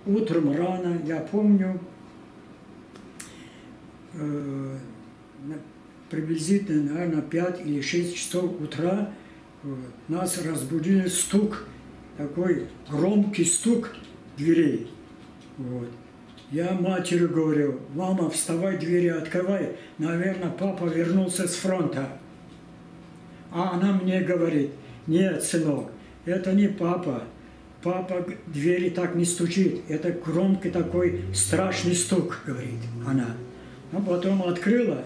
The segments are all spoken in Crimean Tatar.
Утром рано, я помню, приблизительно, наверное, 5 или 6 часов утра нас разбудили стук, такой громкий стук дверей. Вот. Я матери говорю, мама, вставай, двери открывай, наверное, папа вернулся с фронта. А она мне говорит, нет, сынок, это не папа. Папа двери так не стучит, это громкий такой страшный стук, говорит она. А потом открыла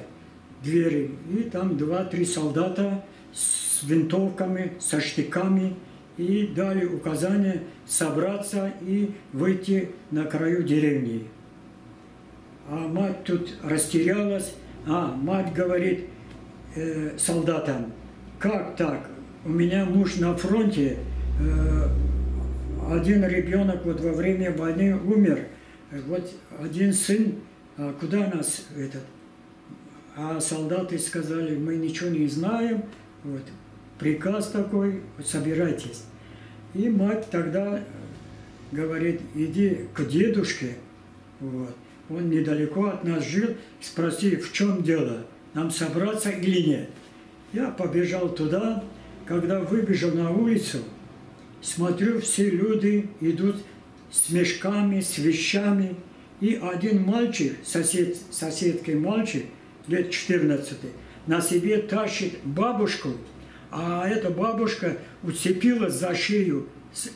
двери, и там два-три солдата с винтовками, со штыками, и дали указание собраться и выйти на краю деревни. А мать тут растерялась, а мать говорит э, солдатам, как так? У меня муж на фронте, э, один ребенок вот во время войны умер, вот один сын, а куда нас этот? А солдаты сказали, мы ничего не знаем, вот, приказ такой, собирайтесь. И мать тогда говорит, иди к дедушке, вот, он недалеко от нас жил, спроси, в чем дело, нам собраться или нет. Я побежал туда, когда выбежал на улицу, смотрю, все люди идут с мешками, с вещами, и один мальчик, сосед, соседский мальчик, лет 14, на себе тащит бабушку, а эта бабушка уцепилась за шею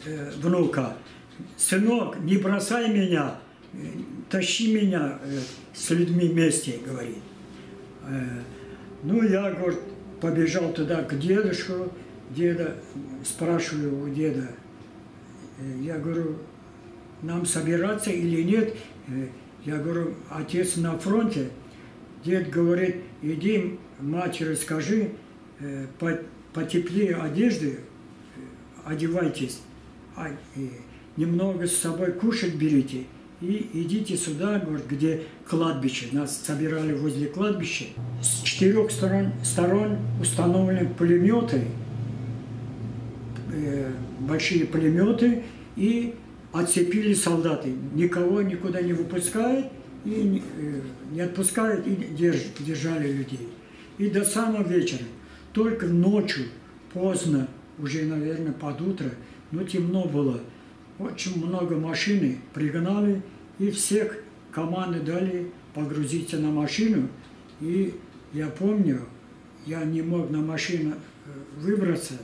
э, внука. Сынок, не бросай меня, тащи меня э, с людьми вместе, говорит. Э, ну, я, говорит, побежал туда к дедушку, деда, спрашиваю у деда, я говорю, нам собираться или нет? Я говорю, отец на фронте. Дед говорит, иди матери скажи, потеплее одежды одевайтесь, а, немного с собой кушать берите и идите сюда, говорит, где кладбище. Нас собирали возле кладбища. С четырех сторон, сторон установлены пулеметы, э, большие пулеметы, и отцепили солдаты. Никого никуда не выпускают и э, не отпускают, и держ, держали людей. И до самого вечера. Только ночью, поздно, уже, наверное, под утро, но темно было. Очень много машины пригнали, и всех команды дали погрузиться на машину. И я помню, я не мог на машину э, выбраться.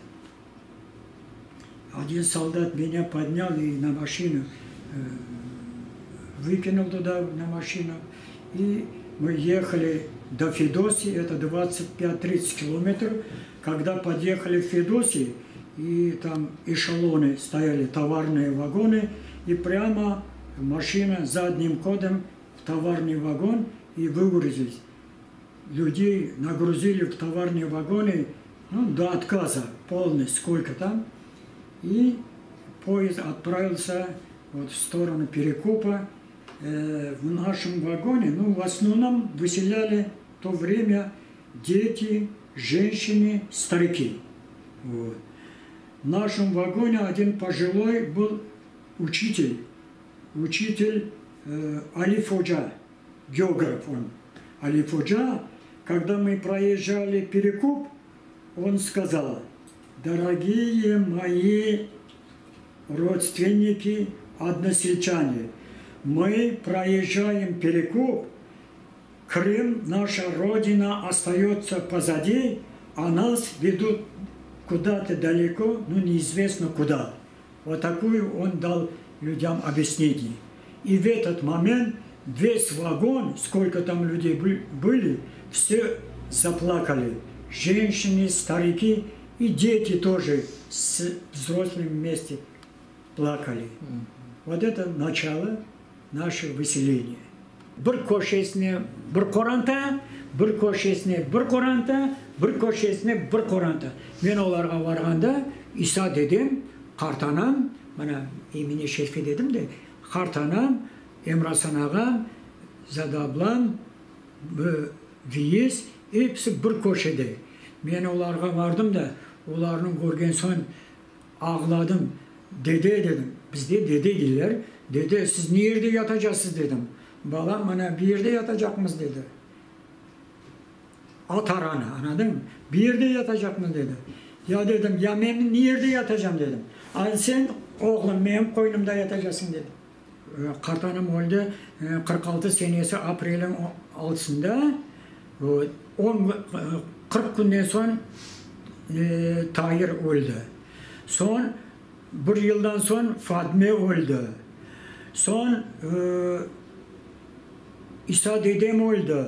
Один солдат меня поднял и на машину э, выкинул туда, на машину. И мы ехали до Федосии, это 25-30 километров. Когда подъехали в Федосии, и там эшелоны стояли, товарные вагоны, и прямо машина задним ходом в товарный вагон и выгрузились. Людей нагрузили в товарные вагоны ну, до отказа, полный, сколько там. И поезд отправился вот в сторону Перекопа. Э, в нашем вагоне, ну, в основном выселяли в то время дети, женщины, старики. Вот. В нашем вагоне один пожилой был учитель, учитель э, Алифоджа, географ он. Алифоджа, когда мы проезжали Перекоп, он сказал, дорогие мои родственники, односельчане, мы проезжаем Перекоп, Крым, наша родина, остается позади, а нас ведут куда-то далеко, ну неизвестно куда. Вот такую он дал людям объяснение. И в этот момент весь вагон, сколько там людей были, все заплакали. Женщины, старики и дети тоже с взрослыми вместе плакали. Вот это начало нашего выселения. Bir köşesine bir qoranta, bir köşesine bir qoranta, bir köşesine bir qoranta. Men olarğa barğanda İsa dedem, qartanam, mına Emine Şerife dedim de, qartanam, Emrasan ağam, Zada ablam, Viyez, episi bir köşede. Men olarğa bardım da, olarnı körgen soñ ağladım. Dede, dedim, Bizde dede deyler. Dede, siz ne yerde yatacaqsız, dedim. Balam, mına bu yerde yatacaqmız, dedi. At aranı, añladıñmı? Bu yerde yatacaqmız, dedi. Ya, dedim, ya men ne yerde yatacam, dedim. A sen, oğlum, menim qoynumda yatacaqsıñ, dedi. Qartanam öldi 46 senesi aprelniñ altısında, on, 40 künden soñ Tair öldi. Soñ bir yıldan soñ Fadme öldi. Soñ İsa dedem öldi.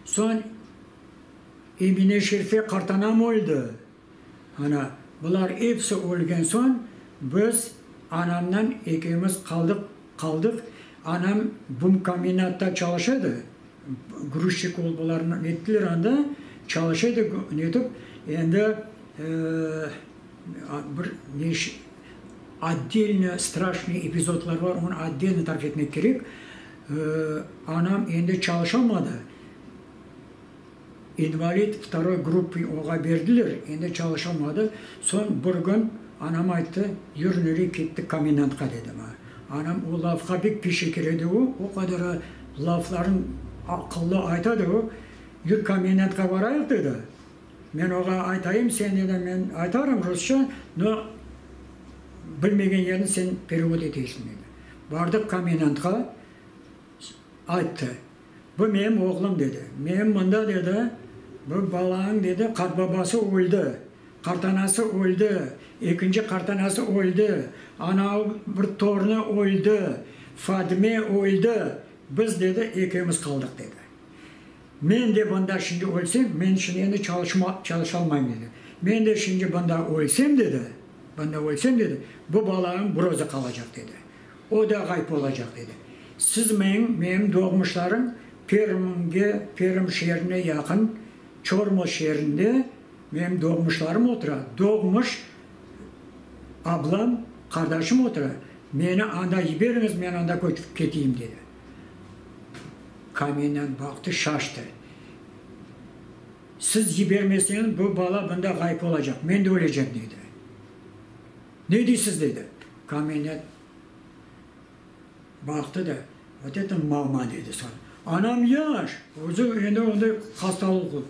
Soñ Emine Şerife qartanam öldi. Ana, bular episi ölgen soñ biz anamnen ekimiz qaldıq, qaldıq. Anam bumkombinatta çalışa edi, gruzçik olıp olarnı nettiler anda, çalışa edi, netip, endi bir ne otdelno straşnıy epizodlar bar, onı otdelno tarif etmek kerek. Anam endi çalışalmadı. İnvalid vtoroy gruppı oğa berdiler, endi çalışalmadı. Soñ bir kün anam ayttı, Yür, Nuriy, kettik komendantqa, dedi maña. Anam o lafqa pek peşekir edi o, o qadar laflarnı aqıllı aytadı o. Yür, komendantqa barayıq, dedi. Men oğa aytayım, sen, dedi, men aytarım rusça, no, bilmegen yerini sen perevod etesiñ, dedi. Bardıq komendantqa, ayttı. Bu menim oğlum, dedi. Menim mında, dedi, bu balanıñ, dedi, qartbabası öldi, qartanası öldi, ekinci qartanası öldi, anavı bir torunı öldi, Fadime öldi, biz, dedi, ekimiz qaldıq, dedi. Men de bunda şimdi ölsem, men şimdi endi çalışma, çalışalmayım, dedi. Men de şimdi bunda ölsem, dedi, bunda ölsem, dedi, bu balanıñ bir özü qalacaq, dedi. O da ğayıp olacaq, dedi. Siz meñ, menim doğmuşlarım Permge, Perm şeerine yaqın Çormo şeerinde menim doğmuşlarım otura. Doğmuş ablam, qardaşım otura. Meni anda yiberiñiz, men anda köçip keteyim, dedi. Komendant baqtı, şaştı. Siz yibermeseñiz, bu bala bunda ğayıp olacaq, men de ölecem, dedi. Ne deysiz? dedi. Komendant baqtı da, Vot eto mama, dedi soñ. Anam yaş, özü endi onday hastalıqlı.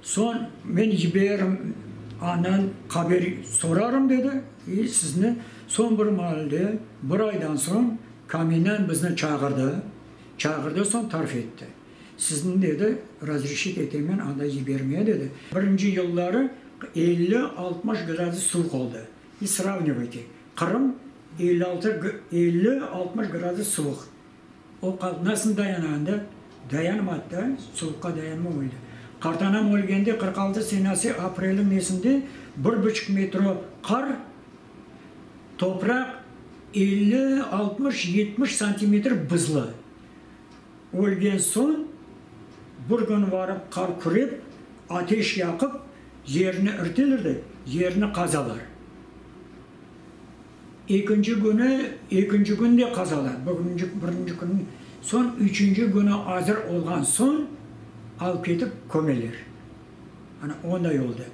Soñ men yiberim, andan haber sorarım, dedi, i sizni. Soñ bir maalde, bir aydan soñ komendant bizni çağırdı. Çağırdı, soñ tarif etti. Sizni, dedi, razreşit etemen anda yibermeye, dedi. Birinci yılları 50, 60 gradus suvuq oldı. I sravnivayte, Qırım 56, 50, 60 gradus suvuq. O nasıl dayana anda? Dayanmadı da, suvuqqa dayanmay öldi. Qartanam ölgende 46 senesi aprelniñ nesinde bir buçuq metro qar, topraq 50, 60, 70 santimetr buzlı. Ölgen soñ, bir kün varıp qar kürep, ateş yaqıp, yerni irteler de, yerni qazalar. Ekinci künü, ekinci kün de qazalar, birinci, birinci kün, soñ üçünci künü azır olğan soñ, alıp ketip kömeler. Ana, onday oldı.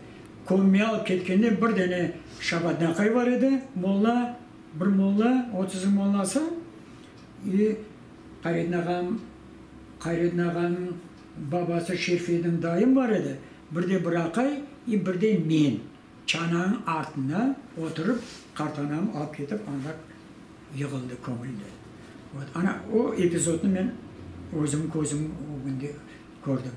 Kömmege alıp ketkende bir dene Şabat naqay bar edi, molla, bir molla, otuzıñ mollası, i Qayredin ağam, Qayredin ağanıñ babası Şerfedin dayım bar edi, bir de bir aqay i bir de men çananıñ artına oturıp, qartanamı alıp ketip anda yığıldı, kömüldi. Vot, ana, o epizodnı men özüm közüm ögünde kördim.